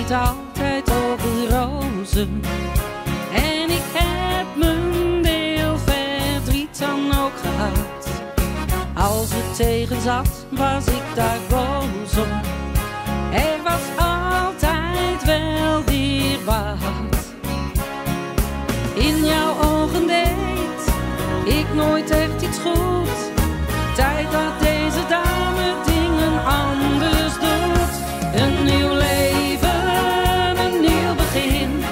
Niet altijd over rozen. En ik heb mijn deel verdriet dan ook gehad. Als het tegen zat, was ik daar boos om. Er was altijd wel weer wat. In jouw ogen deed ik nooit echt iets goed. Tijd dat deze dame dingen anders doet. Een nieuw leven, een nieuw begin.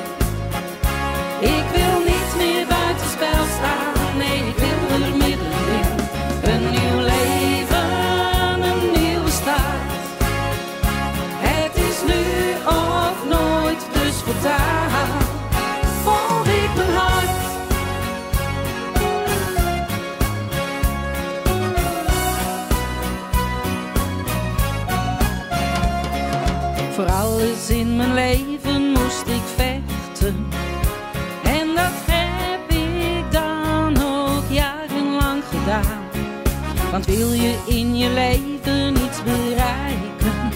Ik wil niet meer buitenspel staan, nee, ik wil er middenin. Een nieuw leven, een nieuwe start. Het is nu of nooit, dus voortaan volg ik mijn hart. Voor alles in mijn leven moest ik vechten. En dat heb ik dan ook jarenlang gedaan. Want wil je in je leven iets bereiken,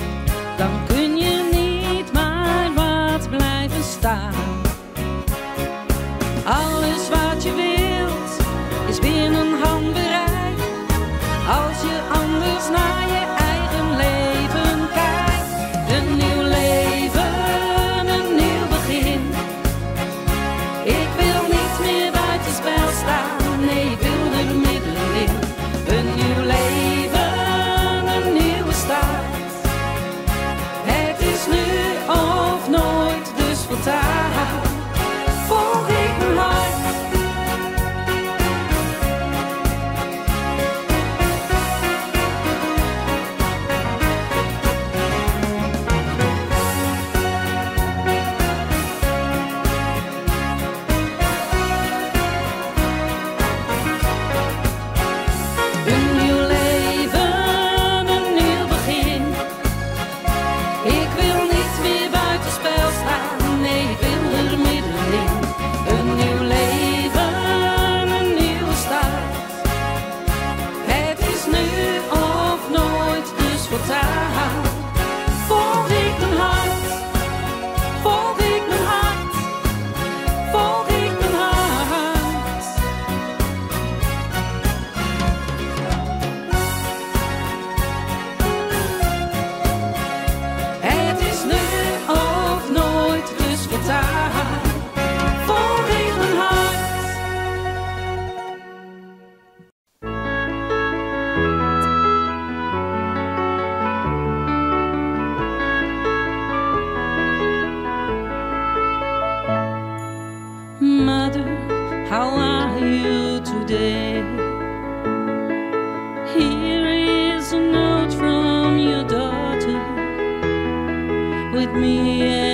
dan kun je niet maar wat blijven staan. Alles wat je wilt is binnen handbereik, als je anders naar je eigen leven kijkt. Een nieuw leven, een nieuw begin. Ik wil niet meer buitenspel staan, nee, ik wil er middenin. Een nieuw leven, een nieuwe start. Het is nu of nooit, dus voortaan volg ik mijn hart. Een nieuw leven, een nieuw begin. Ik wil niet meer buitenspel staan, nee, ik wil er middenin. Een nieuw leven, een nieuwe start. Het is nu of nooit, dus voortaan volg ik mijn hart. Volg ik mijn hart, volg ik mijn hart. Het is nu of nooit, dus voortaan volg ik mijn hart. Mother, how are you today? Here is a note from your daughter. With me